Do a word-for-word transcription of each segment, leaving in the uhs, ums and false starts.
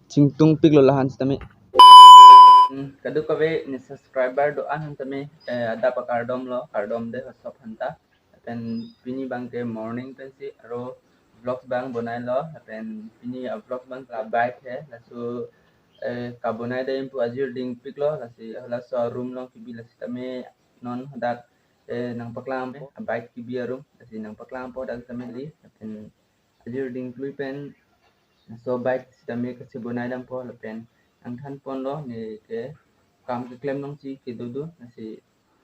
Chingtung piklo lahan sitame. Hmm, kadokave ne subscriber do-an aphan tame, eh, adap akardom lo, kardom de hosop aphanta. Lapen pini abangke morning pensi aro vlogs abang bonailo, lapen pini a-vlog abang la bike he, laso, eh, kabonai dam pu ajir ding piklo, lasi laso room along kebi lasi tame non hadak, eh, nangpaklang po, bike kebi arum, lasi nangpaklang po dak tame li, lapen ajir ding klui pen laso bike sitame kachebonai dampo lapen nangthan ponlo ne ke kam keklem nangji kedo do, lasi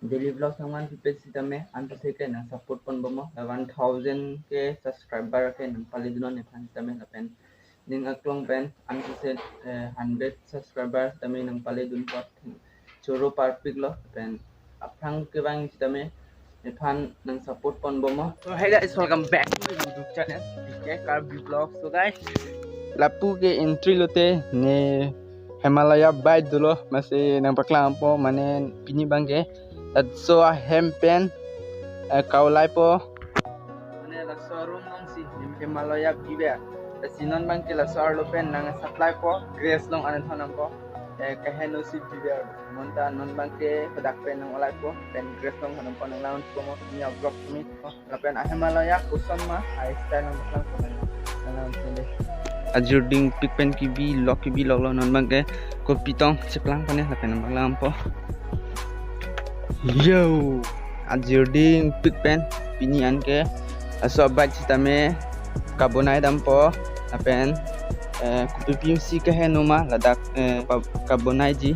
daily vlogs nangvan pipe sitame ansi ke nang support ponbom, one thousand ke subscriber ke nangpale dunnon nephan sitame lapen ning aklong pen ansi se, eh, hundred subscriber sitame nangpale dunpo. Choro parpiklo pen aphrang kevang sitame nephan nang support ponbom. So hey guys, welcome back to my YouTube channel, P K Karbi Vlog. So guys, lapu ke entry lote ne Himalaya bike dolo, masi nangpaklang po, mane pini abangke laso ahem pen, eh, kaulai po. Mane laso room alongsi Himalaya bibe. Lasi non abangke laso arlo pen nang supply po, Grace along an thon nangpo. Eh, kaheno si bibe. Bonta non abangke hadak pen nang olai po, pen Grace along thon nangpo, nang laun po mo, ni a-vlog mi. Lapen a-Himalaya koson ma, a-style nangpaklang po nang. Nang laun po de. Ajir ding pik pen kebi lok kebi loklo, non abangke kopi tong cheplang pane lapen nangpaklang po. Yo, ajir ding pik pen pini anke laso bike sitame kabonai dampo lapen, eh, kopi pimsi kaheno ma ladak, eh, pa-, kabonaiji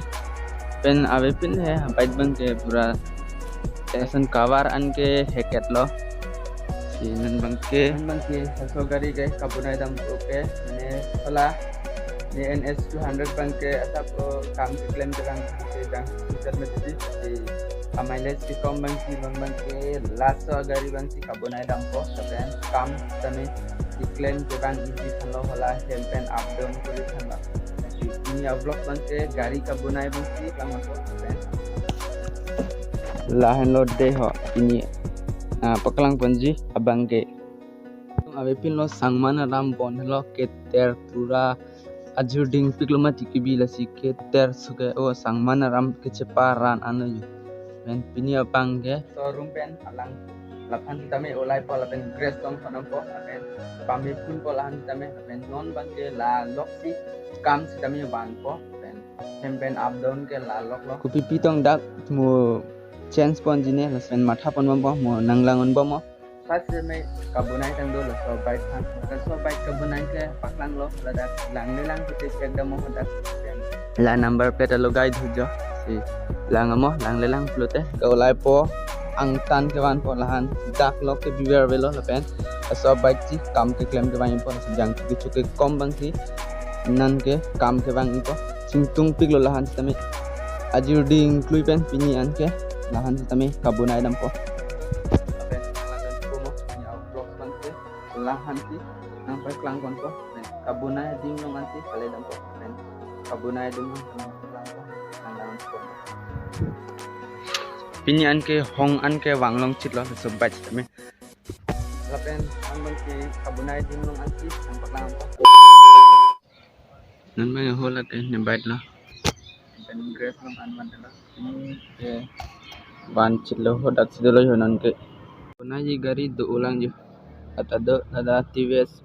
pen avepin he bike abangke pura, eh, ason cover anke heketlo. Si non abangke, non abangke laso gari ke kabonai dampo ke, mane hala N S two hundred abangke asap, oh, kam keklem terang ke jang putar mesti si a-mileage kekom abangsi non abangke laso gari abangsi kabonai dampo, lapen kam tame keklem terang isi thanlo, hala hem pen up down kori thanlo. Lasi pini a-vlog abangke gari kabonai abangsi klang po lapen lahenlo de ho pini, ah, paklang ponji abangke. Avepinlo Sangma Naram bon lo keter pura ajir ding piklo mati kebi lasi keter suke o Sangma Naram kecheparan ano yo. Pen pini abangke laso room pen alang laphan sitame olai po lapen Grace along thon nangpo lapen pame phun po lahan sitame lapen non abangke la loksi kam sitame vanpo pen hem pen up down ke la loklo. Kopi pitong dak mo change ponji ne lapen matha ponbom po, mo nang lang-unbom mo. First me kabonai tangdo laso bike aphan. Laso bike kabonai ke paklanglo, ladak langle lang pute check dam mo hadak. La number plate alogai thujo. Si lang mo, langle lang pulote kaulai po, angtan kevan po lahan dak lok ke biber velo lapen laso bike si kam keklem kevang po, jang chuke chuke kom abangsi non ke kam kevang po. Chingtung piklo lahan sitame. Ajir ding klui pen pini anke lahan sitame kabonai dampo. Lapen nang lapen po mo, ni a-vlog abangke lahan si nangpaklang ponpo. Pen kabonai ding along ansi pale dampo. Pen kabonai ding along nangpaklang po, nang laun po. Pini anke hong anke vanglong chitlo, laso bike sitame. Lapen non abangke kabonai ding along ansi nangpaklang po. Non abang ho lake ne bike lo. Pen Grace along an mantelo. Ini ke van chitlo, hadak si dolo ho non ke. Kabonai ji gari do-o lang jo. Ata do, ada T V S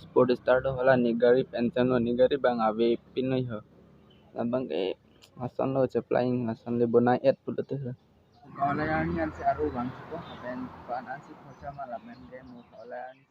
Sport Star do, hala ne gari pen chan lo, ne gari abang avepin lo ho. Labang ke lason lo cheplang, lason le bonai et pulote ho. Kaulai arni ansi aro vangpo, pen pan ansi khocha ma lapen ke mo kaulai arni.